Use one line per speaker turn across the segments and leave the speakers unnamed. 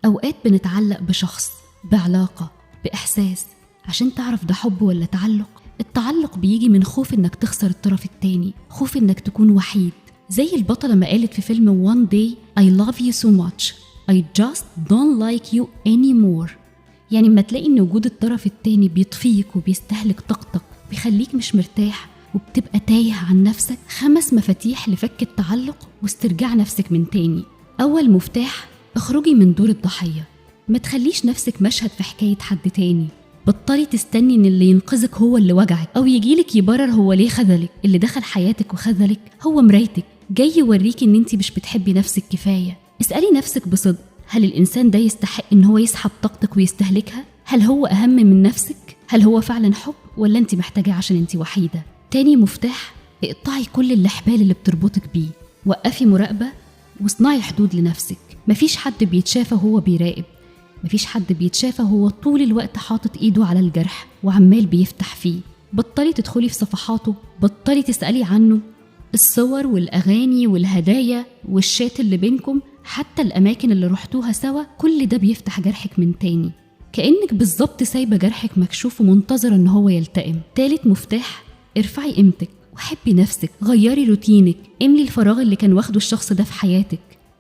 أوقات بنتعلق بشخص، بعلاقة، بإحساس، عشان تعرف ده حب ولا تعلق. التعلق بيجي من خوف إنك تخسر الطرف التاني، خوف إنك تكون وحيد، زي البطلة ما قالت في فيلم One Day: I love you so much، I just don't like you anymore. يعني ما تلاقي إن وجود الطرف التاني بيطفيك وبيستهلك طاقتك، بيخليك مش مرتاح وبتبقى تايه عن نفسك. 5 مفاتيح لفك التعلق واسترجاع نفسك من تاني. أول مفتاح: اخرجي من دور الضحية، ما تخليش نفسك مشهد في حكاية حد تاني. بطلي تستني ان اللي ينقذك هو اللي وجعك، او يجيلك يبرر هو ليه خذلك. اللي دخل حياتك وخذلك هو مرايتك، جاي يوريكي ان انت مش بتحبي نفسك كفاية. اسألي نفسك بصدق: هل الانسان ده يستحق ان هو يسحب طاقتك ويستهلكها؟ هل هو اهم من نفسك؟ هل هو فعلا حب ولا انت محتاجاه عشان انت وحيدة؟ تاني مفتاح: اقطعي كل الأحبال اللي بتربطك بيه، وقفي مراقبة واصنعي حدود لنفسك. مفيش حد بيتشافى وهو بيراقب، مفيش حد بيتشافى وهو طول الوقت حاطط ايده على الجرح وعمال بيفتح فيه. بطلي تدخلي في صفحاته، بطلي تسألي عنه. الصور والأغاني والهدايا والشات اللي بينكم، حتى الأماكن اللي رحتوها سوا، كل ده بيفتح جرحك من تاني، كأنك بالظبط سايبة جرحك مكشوف ومنتظرة إن هو يلتئم. تالت مفتاح: ارفعي قيمتك وحبي نفسك، غيري روتينك، املي الفراغ اللي كان واخده الشخص ده في حياتك.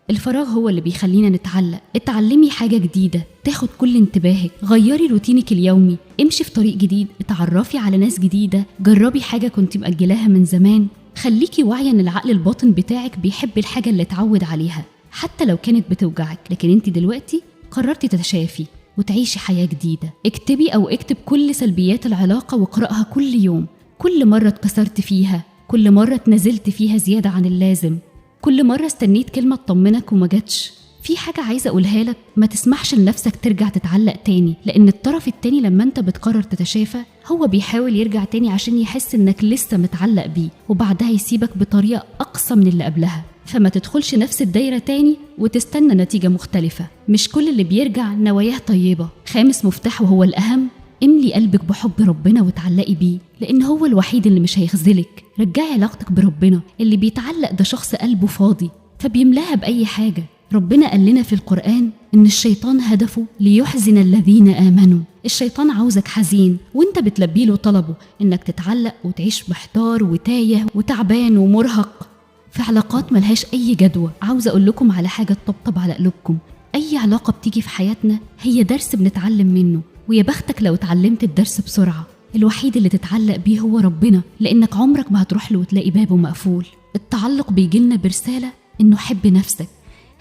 الفراغ هو اللي بيخلينا نتعلق. اتعلمي حاجة جديدة تاخد كل انتباهك، غيري روتينك اليومي، امشي في طريق جديد، اتعرفي على ناس جديدة، جربي حاجة كنت مأجلاها من زمان. خليكي واعية ان العقل الباطن بتاعك بيحب الحاجة اللي اتعود عليها حتى لو كانت بتوجعك، لكن انت دلوقتي قررتي تتشافي وتعيشي حياة جديدة. اكتبي او اكتب كل سلبيات العلاقة واقرأها كل يوم، كل مرة اتكسرت فيها، كل مرة اتنزلت فيها زيادة عن اللازم، كل مرة استنيت كلمة تطمنك وما جاتش. في حاجة عايزة أقولها لك: ما تسمحش لنفسك ترجع تتعلق تاني، لأن الطرف التاني لما أنت بتقرر تتشافى هو بيحاول يرجع تاني عشان يحس إنك لسه متعلق بيه، وبعدها يسيبك بطريقة أقصى من اللي قبلها. فما تدخلش نفس الدايرة تاني وتستنى نتيجة مختلفة. مش كل اللي بيرجع نواياه طيبة. خامس مفتاح وهو الأهم: املي قلبك بحب ربنا وتعلقي بيه، لأن هو الوحيد اللي مش هيخذلك. رجعي علاقتك بربنا. اللي بيتعلق ده شخص قلبه فاضي فبيملاها بأي حاجة. ربنا قال لنا في القرآن إن الشيطان هدفه ليحزن الذين آمنوا. الشيطان عاوزك حزين وانت بتلبيله طلبه إنك تتعلق وتعيش محتار وتايه وتعبان ومرهق في علاقات ملهاش أي جدوى. عاوز أقول لكم على حاجة تطبطب على قلوبكم: أي علاقة بتيجي في حياتنا هي درس بنتعلم منه، ويا بختك لو اتعلمت الدرس بسرعة. الوحيد اللي تتعلق بيه هو ربنا، لأنك عمرك ما هتروح له وتلاقي بابه مقفول. التعلق بيجيلنا برسالة إنه حب نفسك،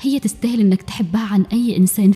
هي تستاهل إنك تحبها عن أي إنسان.